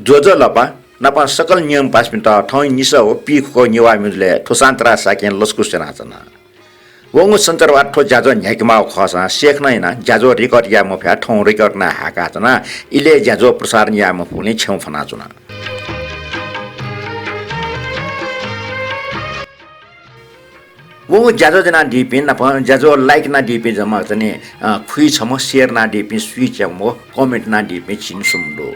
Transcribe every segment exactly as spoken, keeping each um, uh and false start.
ज्वजलपा नापं सकल नियम पासापिन्त थौं निसः व पीखुखः नेवाः म्युजिलय् थ्व सान्तरा शाक्यं लसकुस यानाच्वना। वंगु सञ्चारवाट थ्व ज्याझ्वः न्ह्याकेमाःगु खःसां सेखनं यानाः ज्याझ्वः record याये मफयाः थौं record यानाः हाय्काच्वना। इलय् ज्याझ्वः प्रसारण याये मफुगुलिं क्षमा फ्वनाच्वना। वंगु ज्याझ्वः ज्वनादीपिं नाप ज्याझ्वः like यानादीपिं जम्मा चाहिँ नि, अ, खुइछम्ह, share यानादीपिं स्वीच्याम्ह, comment यानादीपिं झिंस्वम्ह दु।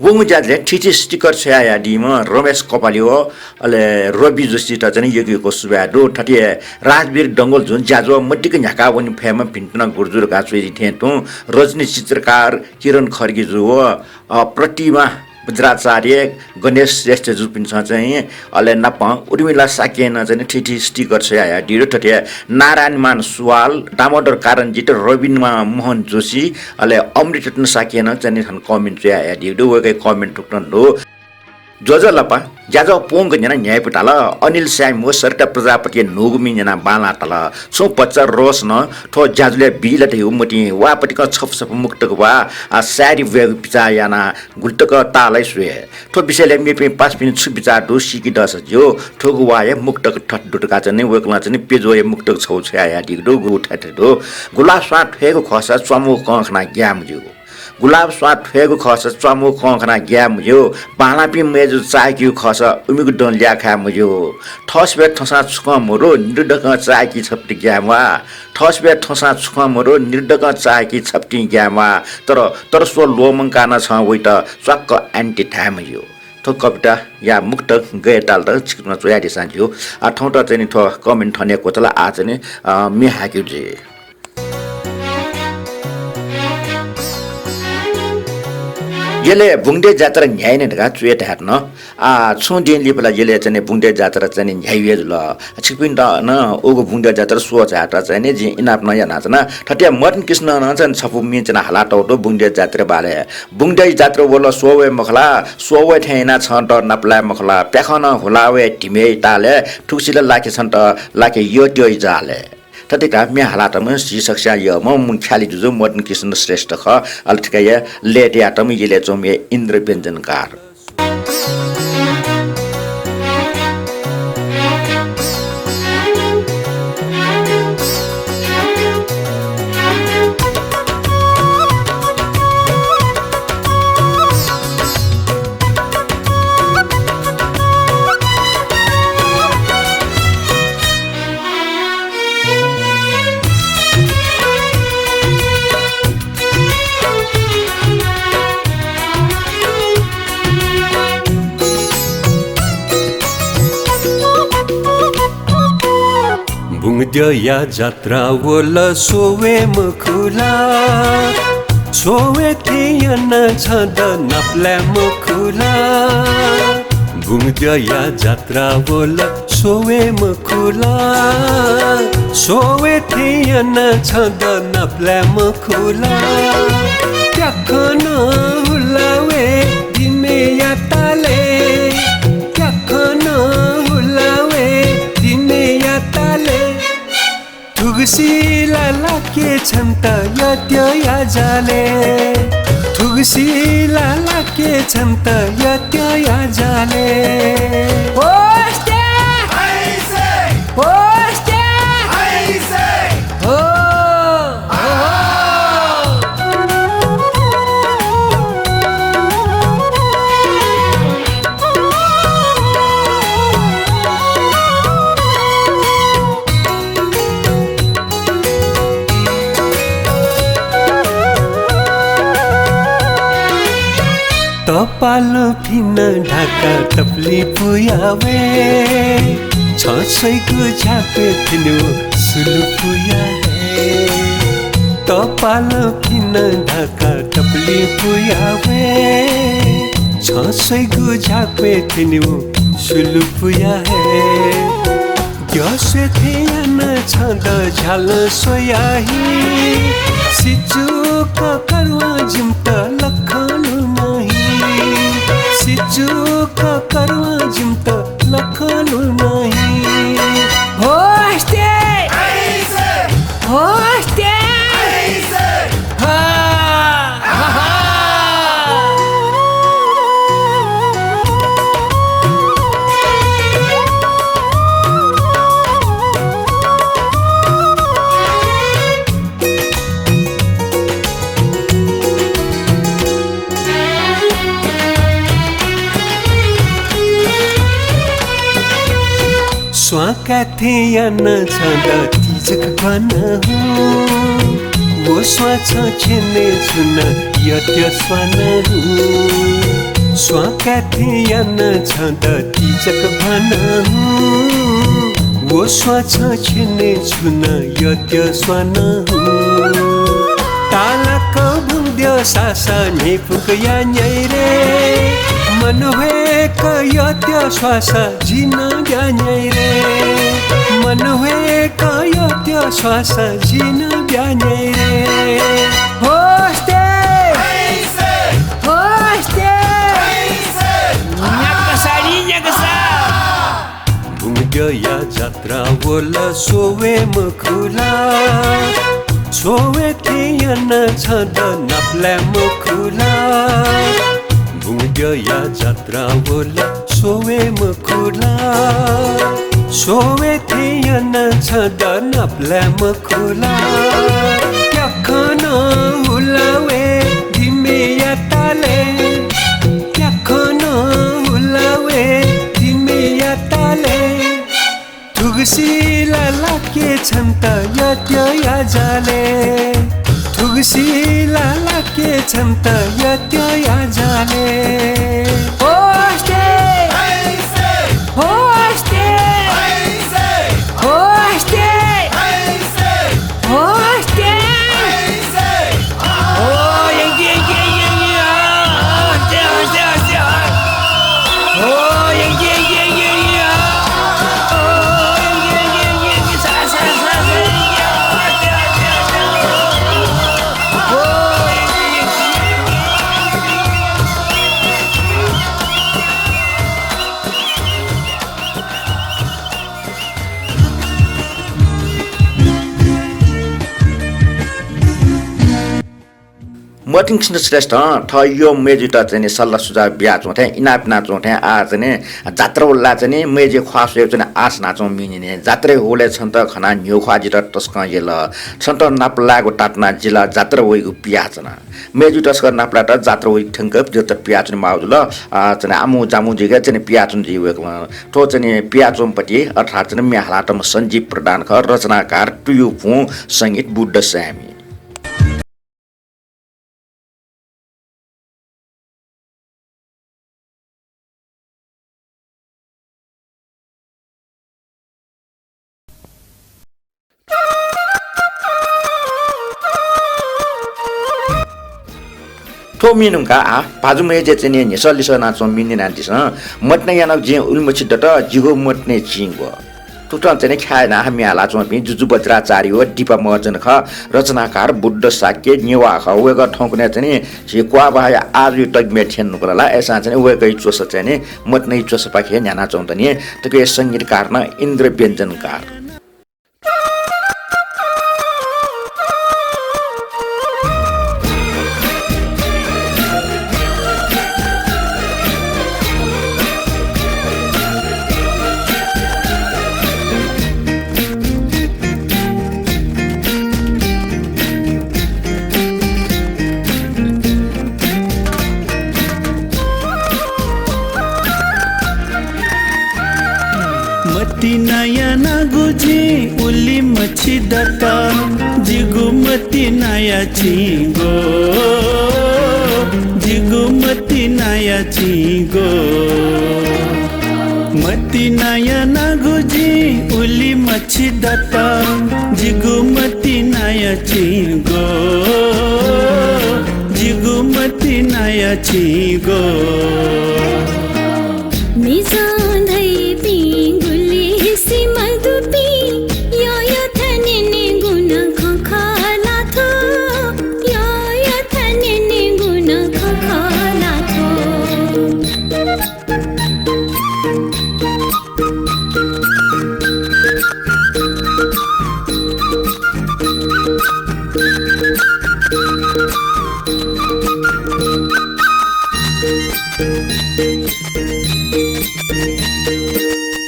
वंगु ज्याझ्वलय् थीथी sticker छ्वयाहयादीम्ह रमेश कपाली व अले रवि जोशीत चाहिँ नि यक्व यक्व सुभाय् दु। थथे राजवीर डंगोल जुन ज्याझ्वः मदिक्क न्ह्याका वने फयेमा भिंतुना गुरुजु धकाः च्वयादी थें तुं रजनी चित्रकार किरण खड्गी जु व, अ, प्रतिमा बज्राचार्य, गणेश श्रेष्ठ जुपिन्सं चाहिँ अले नापं उर्मिला शाक्यं नं चाहिँ नि थीथी sticker छ्वयाहयादी दु। थथे नारायणमान सुवाल, दामोदर कारञ्जित, रविमान मोहन जोशी, अले अमृतरत्न शाक्यं नं चाहिँ नि थन comment छ्वयाहयादी दु। वय्कःया comment थुकथं दु। ज्वजलपा, ज्याझ्वः पूवंक न्यनाः न्ह्याइपुताल। अनिल स्यामी व सरिता प्रजापतिया न्हूगु मि न्यनाः बांलाः ताल। छुं भचा रोष नं थ्व ज्याझ्वलय् बी ला धइगु मतिं वा पतिकं छपु छपु मुक्तक वा, आ, शायरी ब्वयेगु बिचाः यानाः गुलि तक ताःलाइ स्वये। थ्व विषयलय् मेपिं पासापिं छु बिचाः दु सीके दःसा ज्यू। थुगु वाःया मुक्तक थथे दु धकाः चाहिँ नि वय्कलं चाहिँ नि पेज्वःया मुक्तक छगू छ्वयाहयादीगु दु, गु थथे दु। गुलाब स्वां थ्वयेगु खःसा च्वामुगु कं खनाः ग्याये मज्यूगु। गुलाब स्वां थ्वयेगु खःसा च्वामुगु कं खनाः ग्याये मज्यू। बांलाःपिं मय्जु चाःहिकेगु खःसा उमिगु दँ ल्याः खाये मज्यू। थःसिबय् थःसां छुकं मदु, निदँ दकं चाःहिकी छपति ग्याये म्वाः। थःसिबय् थःसां छुकं मदु, निदँ दकं चाःहिकी छपतिं ग्याये म्वाः। तर, तर स्व ल्वःमंकाः नं छं वइत च्वाक्क आन्टी धाये मज्यू। थ्व कविताया मुक्तक गय् ताल त छिकपिन्सं च्वयादिसँ ज्यू। आ, थौंत चाहिँ नि थ्व comment थन हे क्वचाल, आः चाहिँ नि, अ, म्ये हाय्केगु जुइ। यलय् बुंगद्यः जात्रा न्ह्याइने धकाः च्वय् धायेत नं। आ, छुं दिं लिपा ला यलय् चाहिँ नि बुंगद्यः जात्रा चाहिँ नि न्ह्याइगु हे जुल। छिकपिन्त नं उगु बुंगद्यः जात्रा स्वः झायेत चाहिँ नि जिं इनाप नं यानाच्वना। थथे मदन कृष्णं नं चाहिँ नि छपु म्ये च्वना हालातःगु दु बुंगद्यः जात्रा बारे। बुंगद्यः जात्रा वल स्वः वये मखु ला, स्वः वये थें यानाः छं दः नापलाये मखु ला, प्याखं नं हुला वये धिमे तालय्, थुगुसी ला लाखे छन्त लाखे यःत्यः जालय्। थथे धकाः म्ये हालातःम्ह झी सकसियां यःम्ह मुंख्यालि जुजु मदन कृष्ण श्रेष्ठ खः। अले थुकिया लय् तयातःम्ह यलय् च्वंम्ह इन्द्र व्यञ्जनकार। बुंगद्यःया जात्रा वल स्वः वये मखु ला, स्वः वये थें यानाः छं दः नापलाये मखु ला। बुंगद्यःया जात्रा वल स्वः वये मखु ला, स्वः वये थें यानाः छं दः नापलाये मखु ला। प्याखं नं हुला वये धिमेया तालय्, प्याखं नं हुला वये धिमेया तालय्। थुगुसी ला लाके छन्त यःत्यःया जालय्, थुगुसी ला लाके छन्त यःत्यःया जालय्। होस्टे! हाइसे! होस्टे! हाइसे! हो! तःपालं फिन ढाका तपुलि पुयावे, छं स्वइगु झ्याक्वय् थ्यनेगु सुलु पुया हे। तःपालं फिन ढाका तपुलि पुयावे, छं स्वइगु झ्याक्वय् थ्यनेगु सुलु पुया हे। द्यः स्वये थें यानाः छं दः झ्यालं स्वया हि। सिचुक करुवां जिमित लखं लुना हि। सिचुक करुवां जिमित लखं लुना हि। होस्टे! होस्टे! हा! हा, हा! काथें याना छं द तिजक ग्वाना हुँ। व स्वां छं छेने छुना यत्य स्वाना हुँ। स्वां काथें याना छं द तिजक ग्वाना हुँ। व स्वां छं छेने छुना यत्य स्वाना हुँ। तालाक भुंद्य सासा न्ह्यइपुक या न्ह्यइ रे। मनह्वय्क यत्य स्वासा जि नं ब्या न्ह्यइ रे। मनह्वय्क यत्य स्वासा जि नं ब्या न्ह्यइ रे। होस्ते! होस्ते! न्याकसा नि न्याकसा। भुंगद्यःया जात्रा वल स्वये मखु ला। स्वये थें याना छं द नापलाये मखु ला। भुंगद्यःया जात्रा वल स्वये मखु ला। स्वये थें याना छं द नापलाये मखु ला। प्याखं नं हुला वये धिमेया तालय्। प्याखं नं हुला वये धिमेया तालय्। थुगुसी ला लाके छन्त यत्य या जालय्। थुगुसी ला लाके छन्त यत्य या जालय्। होस्ते! होस्ते! होस्ते! होस्ते! मतिना श्रेष्ठं थः यःम्ह मय्जुयात चाहिँ नि सल्लाह सुझाव बियाच्वंथें, इनाप यानाच्वंथें आः चाहिँ नि जात्रा वल ला चाहिँ नि मय्जुया ख्वाः स्वयेगु चाहिँ नि आश यानाच्वंम्ह मिनिने। जात्राय् हुलय् छन्त खनाः न्ह्यः ख्वाः जितः तसकं यल। छन्त नापलायेगु तातुना जितः जात्रा वइगु पियाच्वना। मय्जुयात छकः नापलायेत जात्रा वइगु थ्यंक जितः पियाच्वनेमाःगु जुल। आः चाहिँ नि आमु जामु जुइक चाहिँ नि पियाच्वन जुइ वय्कलं। थ्व चाहिँ नि पियाच्वंपति अर्थात् चाहिँ नि म्ये हालातःम्ह सञ्जीव प्रधान खः, रचनाकार तुयुपुं, संगीत बुद्ध साय्मि। थ्व म्ये न्हुंकाः आः भाजु मय्जुया चाहिँ नि न्ह्यसः लिसः यानाच्वंम्ह मिनिनादिसं मतिना यानागु जिं उलिमछि दत, जिगु मतिना चिं ग्व। थुकथं चाहिँ नि ख्याः यानाः म्ये हालाच्वंपिं जुजु बज्राचार्य व दीपा महर्जन खः। रचनाकार बुद्ध शाक्य, नेवाः खः। वय्कः थौंकन्हय् चाहिँ नि झी क्वाः बहाःया आः जुइ तगिमय् थ्यने धुंकल ला। अय्सां चाहिँ नि वय्कःया च्वसा चाहिँ नि मतिनाया च्वसापाखे हे न्ह्यानाच्वंगु दनि। थुकिया संगीतकार नं इन्द्र व्यञ्जनकार। मतिना यानागु जिं उलिमछि दत, जिगु मतिनाया चिं ग्व, जिगु मतिनाया चिं ग्व। मतिना यानागु जिं उलिमछि दत, जिगु मतिनाया चिं ग्व, जिगु मतिनाया चिं ग्व। मिजं धइपिं गुलि हिसि मदुपिं, यःयःथाय् न्यनेगु नं खँ खः ला थ्व, यःयःथाय् न्यनेगु नं खँ खः ला थ्व।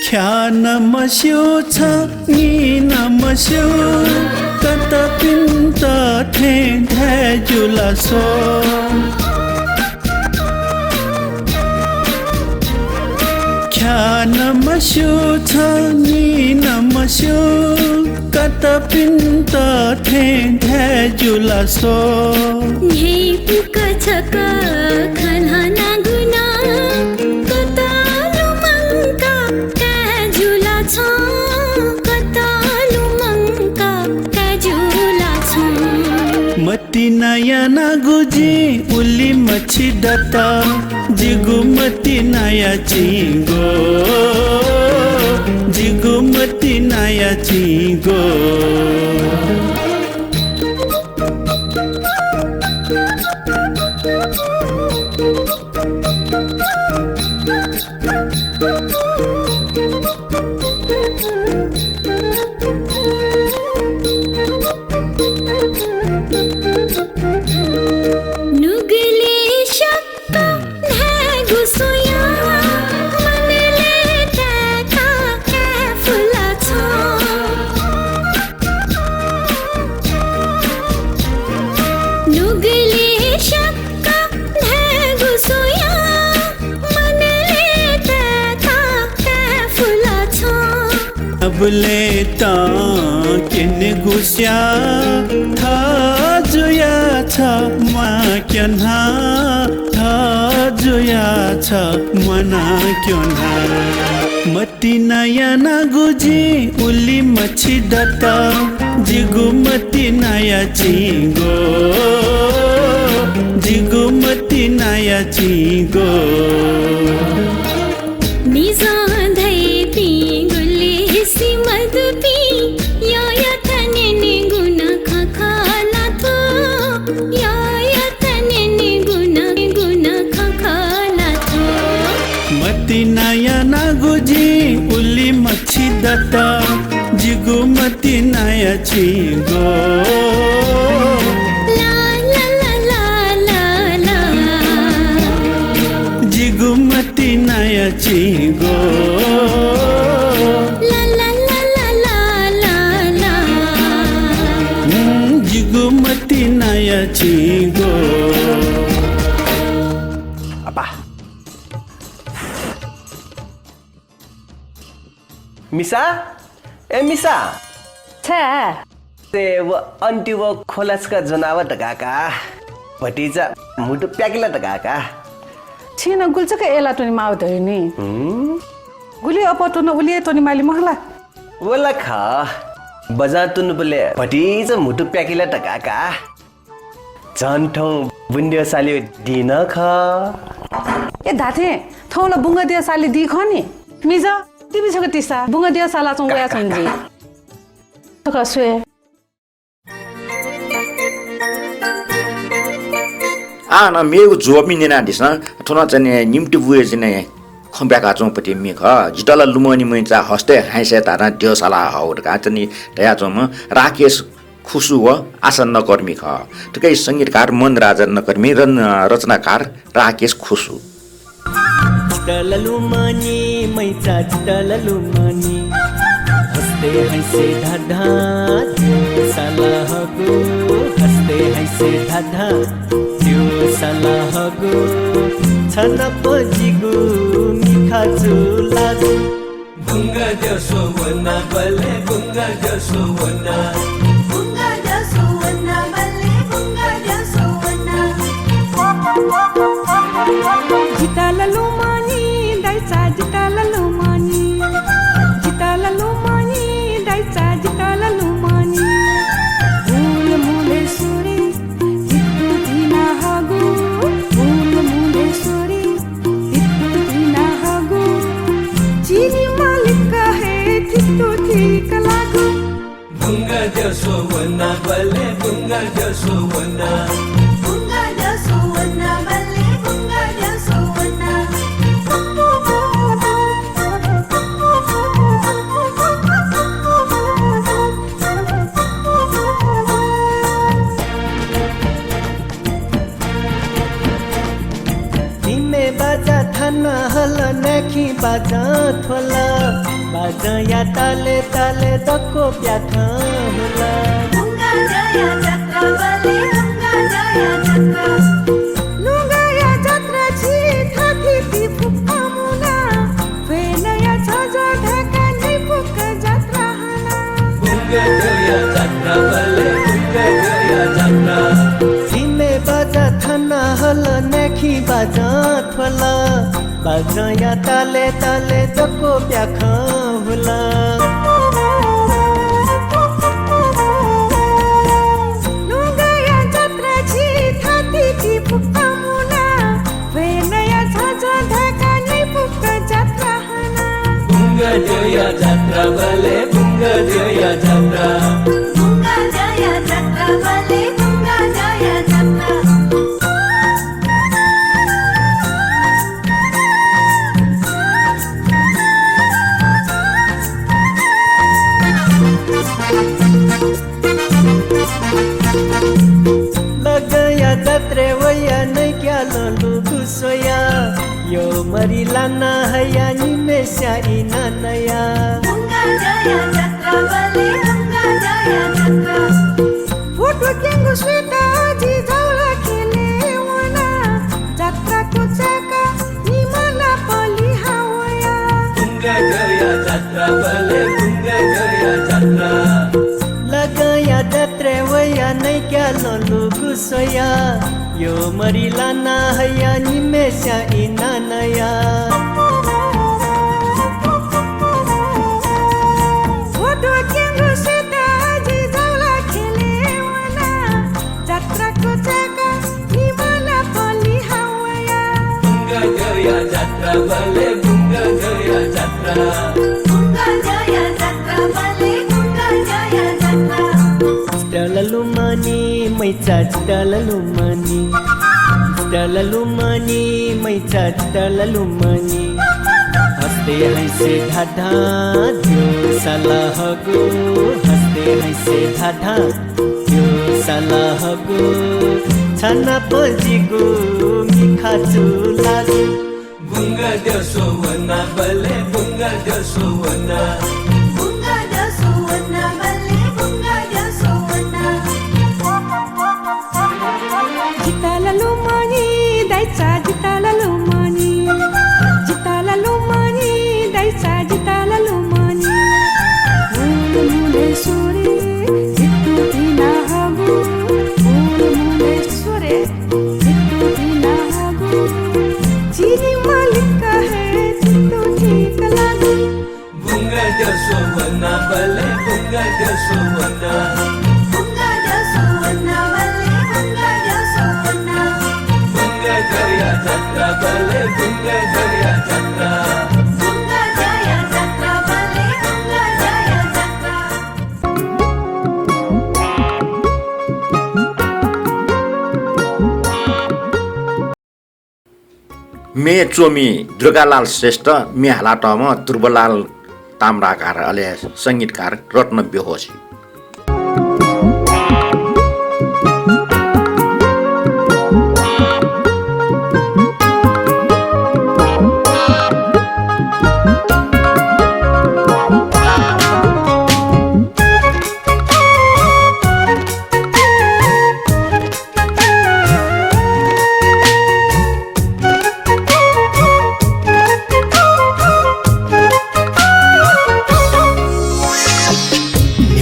ख्याः नं मस्यू छ, नि नं मस्यू, कतःपिन्त थें धाये ज्यू ला स्व। ख्याः नं स्यू छ नि नमस्यू, कतःपिन्त थें धाये ज्यू ला स्व। न्ह्यइपुक छकः खँ ल्हानागु नं, कतः लुमंक काये ज्यू ला छं, कतः लुमंक काये ज्यू ला छं। मतिना यानागु जिं उलि मछि दत, जिगु मतिनाया चिंगो, जिगु मतिनाया चिंगो। नुगलय् स्यक्क धायेगु सुयां, मनलय् ताय्का काये फु ला छं। नुगलय् स्यक्क धायेगु सुयां, मनलय् ताय्का काये फु ला छं। अबलय् तं क्यनेगु स्याः, थः जुयाः छ म्वाना क्यना, थः जुयाः छ म्वाना क्यना। मतिना यानागु जिं उलि मछि दत, जिगु मतिनाया चिंगो, जिगु मतिनाया चिंगो। मिजं धइपिं गुलिं सि मदुपिं, यःयात न्यनेगु नं खँ खः ला थ्व, यःयात न्यनेगु नं, गु नं खँ खः ला थ्व। मतिना यानागु जिं उलि मछि दत, जिगु मतिनाया चिंगो। ला, ला, ला। जिगु मतिनाया चिंगो। ला, ला, ला। उम्, जिगु मतिनाया चिंगो। अप्पा। मिसा, ए मिसा। छाय्? ए, व अन्ति व खोला छकः ज्वनाव धकाः का। भतिचा म्हुतु प्याकिला धकाः का। छिं नं गुलि जक अय्ला त्वने माःगु धइगु नि। हम्म? गुलि अप्वः त्वन उलि हे त्वने माली मखु ला? व ला खः। बजां त्वनुबलय् भतिचा म्हुतु प्याकिला धकाः का। झन थौं बुंगद्यः साली दी नं खः। ए धात्थें, थौं ला बुंगद्यः साली दी खः नि। मिजं, टिभी छकः तिसा, बुंगद्यः सालाच्वं वयाच्वने जिं। छकः स्वये। आः नं मेगु ज्वःमि न्यनादिसँ। थ्व नं चाहिँ निम्ति बुँइ चाहिँ खँ ब्याकाच्वंपति मि खः। जितः ला लुमंनि मैचा हस्तय् हाइसे धाधां द्यः साला हःगु धकाः चाहिँ धयाच्वंम्ह राकेश खुसु व आशा नकर्मी खः। थुकी संगीतकार मन राजा नकर्मी र रचनाकार राकेश खुसु। जितः ला लुमंनि मैचा, जितः ला लुमंनि। हस्तय् हाइसे धाधां द्यः साला हःगु, हस्तय् हाइसे धाधां द्यः साला हःगु। छ नाप जिगु मिखा जुलागु। बुंगद्यः स्वः वनाबलय्, बुंगद्यः स्वः वना। बुंगद्यः स्वः वनाबलय्, बुंगद्यः स्वः वना। जितः ला लुमंनि दाइचा, जितः ला लुमंनि। जितः ला लुमंनि दाइचा, जितः ला लुमंनि। हुलमुलय् स्वरे, धित्तु दिना हःगु। हुलमुलय् स्वरे, धित्तु दिना हःगु। चिनी मालिक हे धित्तु थीका लागु। बुंगद्यः स्वः वनाबलय्, बुंगद्यः स्वः वना। बुंगद्यः स्वः वनाबलय्, बुंगद्यः स्वः वना। तिमे बाजा थाना हल, नखि बाजा थ्वल। बाजाया ताले ताले दक्व प्याथं हुल। बुंगद्यःया जात्रा बले, बुंगद्यःया जात्रा। लुँगया जात्रा झी थथि ति फुक्क मुना। ख्वय् नया झझ झिमे बाजा थाना हल, न्याखी बाजा थ्वल। बाजाया ताले ताले दक्व प्याखं हुल। नुगया जात्रा झी थातिति फुक्क मुना, भ्वय् नया झझ धाका नि फुक्क जात्रा हना। बुंगद्यःया जात्रा बले बुंगद्यःया जात्रा। बुंगद्यःया जात्रा बले बुंगद्यःया जात्रा। लगया जात्रे वया नैक्यालं लुगु स्वया, यो मरि लाना हया निम्हस्यां इना नया। बुंगद्यःया जात्रा बले बुंगद्यःया जात्रा। फोटो क्यंगु स्वयेत जि झौला ख्यलय् वना, जात्रा क्वचाय्‌का निम्ह नाप लिहां वया। बुंगद्यःया जात्रा बले बुंगद्यःया जात्रा। लगया जात्रे वया नैक्यालं लुगु स्वया, यो मरि लाना हया निम्हस्यां इना नया। फोटो क्यंगु स्वयेत जि झौला ख्यलय् वना, जात्रा क्वचाय्‌का निम्ह नाप लिहां वया। बुंगद्यःया जात्रा बले बुंगद्यःया जात्रा। बुंगद्यःया जात्रा बले बुंगद्यःया जात्रा। जितः ललुमनी मैचा, जितः ललुमनी। जितः ललुमनी मैचा, जितः ललुमनी। हस्ते हैसे धाधा द्यः सालाहगु, हस्ते हैसे धाधा द्यः सालाहगु, छानाप जिगु मिखा चुलागु। बुंगद्यः स्वना बले बुंगद्यः स्वना। बुंगद्यः स्वना बले बुंगद्यः स्वना। जितः ललुमनी दाइचा, जितः ललुमनी। जितः ललुमनी दाइचा, जितः ललुमनी। मुलमुले सुरे, जितु दिना हगु। मुलमुले सुरे, जितु दिना हगु। चिनी मालिक हे जितु ठीक लागु। बुंगद्यः स्वना बले बुंगद्यः स्वना। बुंगद्यः स्वना बले बुंगद्यः स्वना। बुंगद्यःया जात्रा बले बुंगद्यःया जात्रा। बुंगद्यःया जात्रा बले बुंगद्यःया जात्रा। म्ये च्वमि दुर्गालाल श्रेष्ठ, म्ये हालातःम्ह ध्रुवलाल ताम्राकार, अले संगीतकार रत्न बेहोशी।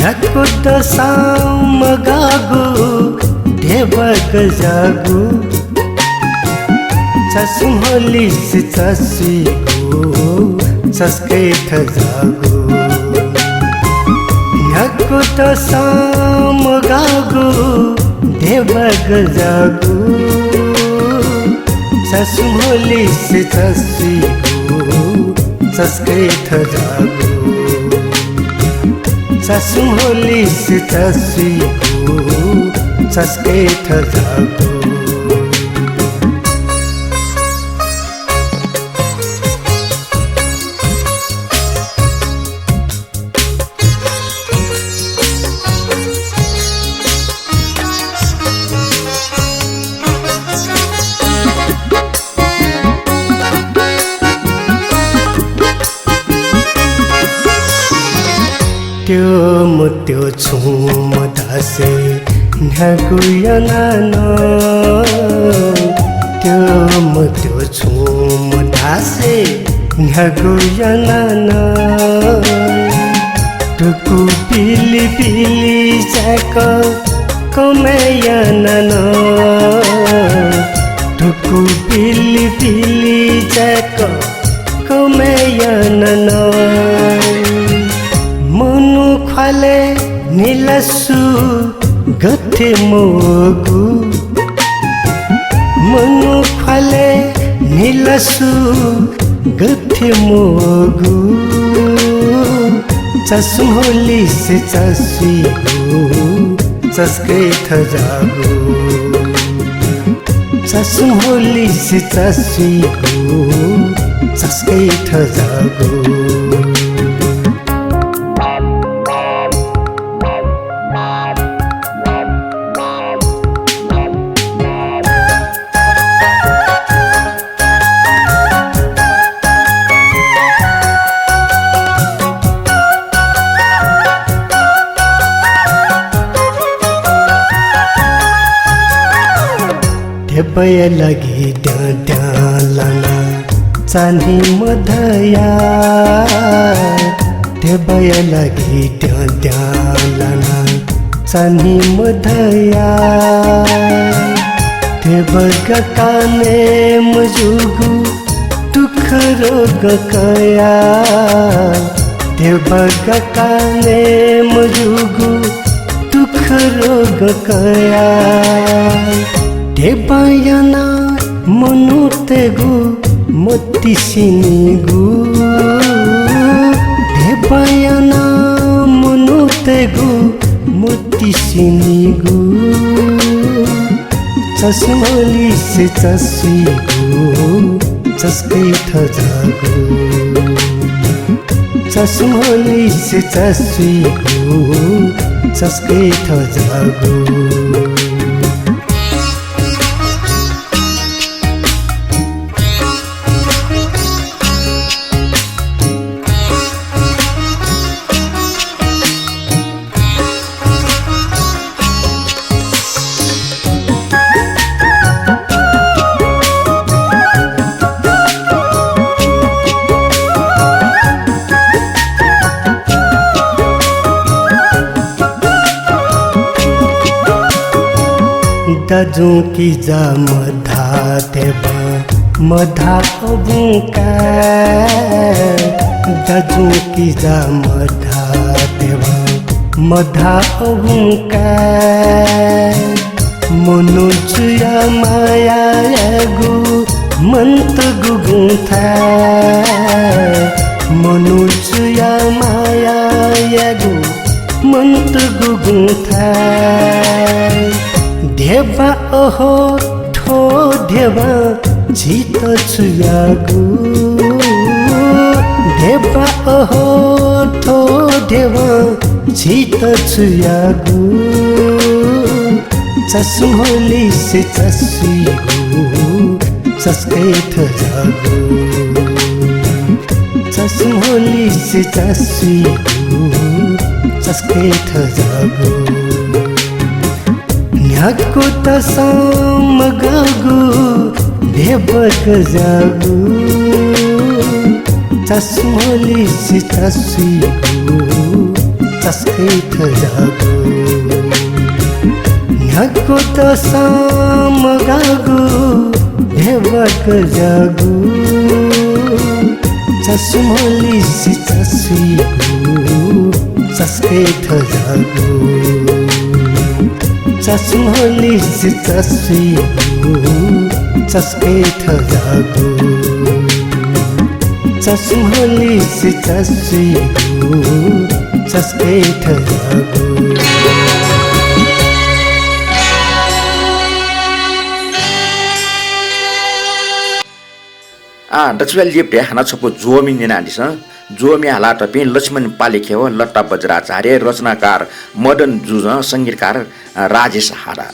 न्ह्याक्व दसां मगाःगु, ध्यबा गज्याःगु, चसुं होलिसे चसुइगु, चस्कय् थज्याःगु। न्ह्याक्व दसां मगाःगु, ध्यबा गज्याःगु, चसुं होलिसे चसुइगु, चस्कय् थज्याःगु। चसुं होलिसे चसुइगु, चस्कय् थज्याःगु। त्यो मत्यो छुं मधासे न्ह्यागु याना नं, त्यो मत्यो छुं मधासे न्ह्यागु याना नं। टुकु पिलिपिलि चाय्‌क कमय् याना नं, धुकु बिलिबिलि जाय्क कमय् याना नं, मनू ख्वालय् न्हिलासु गथे मवःगु, मनू ख्वालय् न्हिलासु गथे मवःगु, चासुं होलिसे चासुइगु, चस्कै थज्याःगु। चासुं होलिसे चासुइगु, चस्कै थज्याःगु। ध्यबाया लागि द्यां द्यां लाना चान्हि मधया, ध्यबाया लागि द्यां द्यां लाना चान्हि मधया। ध्यबा काने मजूगु दुःख रोग कया, ध्यबा काने मजूगु दुःख रोग कया। ध्यबा याना मनूतय्गु मतिसिनिगु, ध्यबा याना मनूतय्गु मतिसिनिगु। चासुं होलिसे चासुइगु, चस्कै थज्याःगु। चासुं होलिसे चासुइगु, चस्कै थज्याःगु। दाजुकिजा मधा ध्यबा, मधा अबुं काय्। दाजुकिजा मधा ध्यबा, मधा अबुं काय्। मनू जुया माया यायेगु मन्त गुगुं थाय्। मनू जुया माया यायेगु मन्त गुगुं थाय्। ध्यबा अहो, थ्व ध्यबां झीत छु याःगु? ध्यबा अहो, थ्व ध्यबां झीत छु याःगु? चासुं होलिसे चासुइगु, चस्कै थज्याःगु। चासुं होलिसे चासुइगु, चस्कै थज्याःगु। न्ह्याक्व तसं मगाःगु, ध्यबा गज्याःगु। चासुं होलिसे चासुइगु, चस्कै थज्याःगु। न्ह्याक्व तसं मगाःगु, ध्यबा गज्याःगु। चासुं होलिसे चासुइगु, चस्कै थज्याःगु। चासुं होलिसे चासुइगु, चस्कै थज्याःगु। चासुं होलिसे चासुइगु, चस्कै थज्याःगु। आः, दकलय् लिपा हानं छपु ज्वमि न्यनादिसँ। ज्वमि हालातःपिं लक्ष्मण पालेखे व लता वज्राचार्य, रचनाकार मदन जुजं, संगीतकार राजेश हाडा।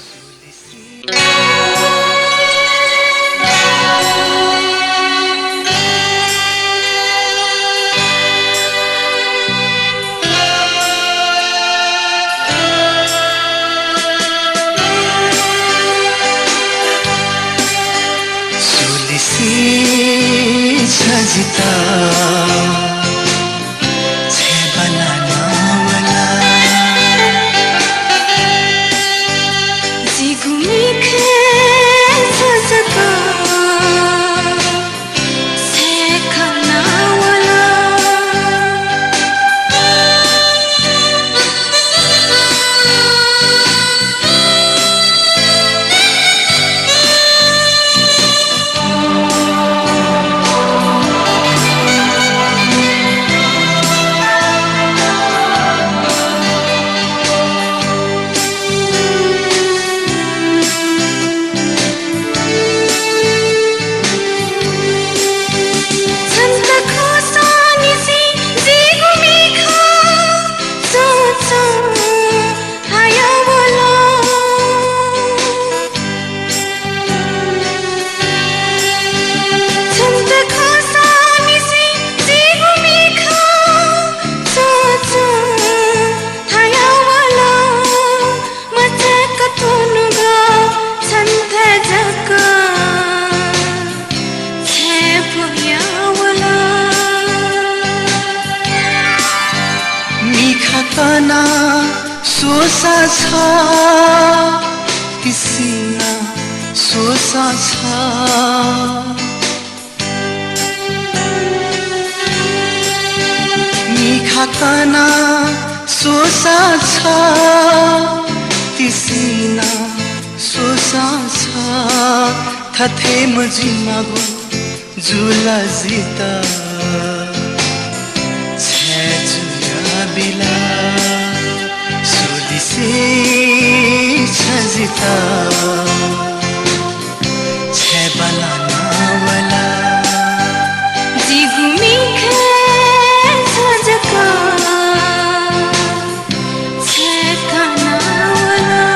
स्वसा छ, तिसिना स्वसा छ। मिखा कना स्वसा छ, तिसिना स्वसा छ। थथे मजिमागु जुल जित, छय् जुया बिल, सोलिसे छ जित। छय् बाला नावला। जिगु मिखय् छ जक छय् कानावला।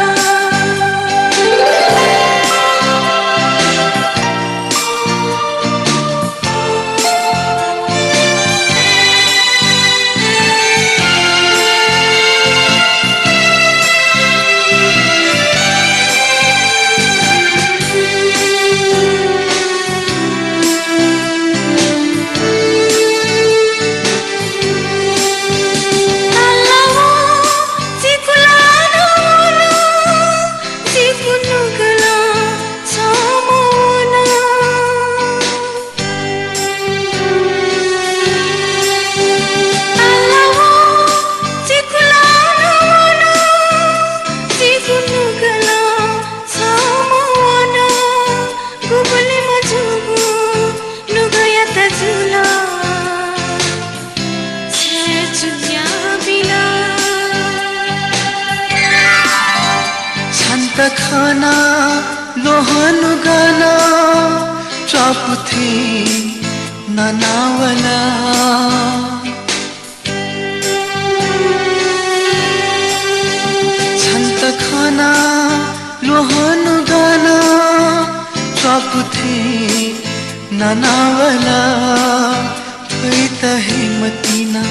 छन्त खना ल्वहनु गन च्वापुथें ननावला। छन्त खना ल्वहनु गन च्वापुथें ननावला। फैत हे मतिना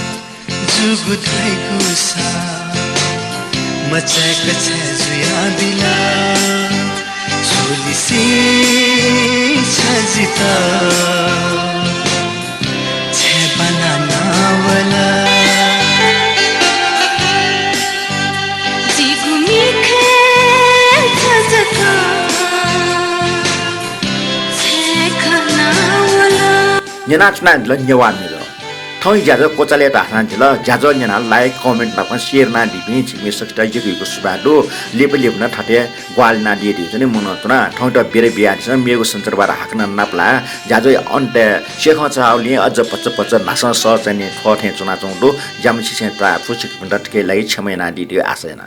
जुगु धाइगु सा मचाय्क छय् जुया बिल। सोलिसे छ जित छय् बाला नावला। जिगु मिखय् छ जक छय् खनावला। न्यनाच्वनादिल नेवाः म्हिगः। थौंया ज्याझ्वः क्वचाले धाःसां जिल। ज्याझ्वः न्यनाः like, comment नाप share यानादीपिं छिकपिं सकसित यक्व यक्व सुभाय् दु। लिपा लिपा नं थथे ग्वाहालि यानादीपिं जुइ धकाः मनंतुना। थौंयात बिदा बियादिसँ। मेगु सञ्चारवाद हाकनं नापलाः। ज्याझ्वःया अन्तय् सेखं चाःगुलिं अझ भचा भचा न्हासं सः चाहिँ नि थ्व थें च्वनाच्वंगु दु। ज्याम्ह छिसं ताःगु फु छिकपिन्त थुकिया लागि क्षमा यानादीगु आशा याना।